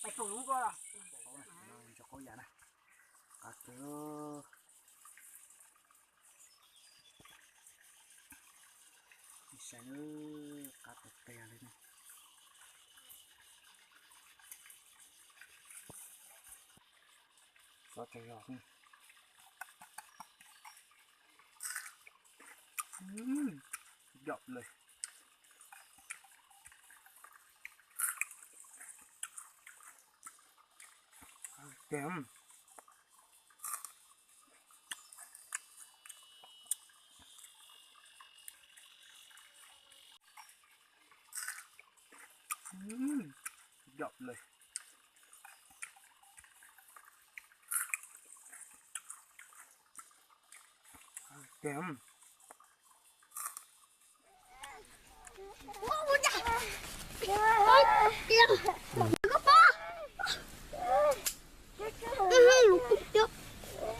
Pais tau lub ko los. Ntso qaub yam na. Qab kawg. Saib, qab tau qias li no. Txhob tsaug zog. Yom li. Tiag. Yom li. Tiag.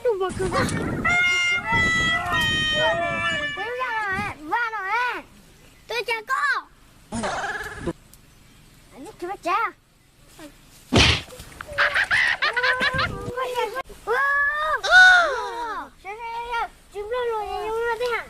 Tuaj cas koj? Tsis nplog luag zoo no tiag.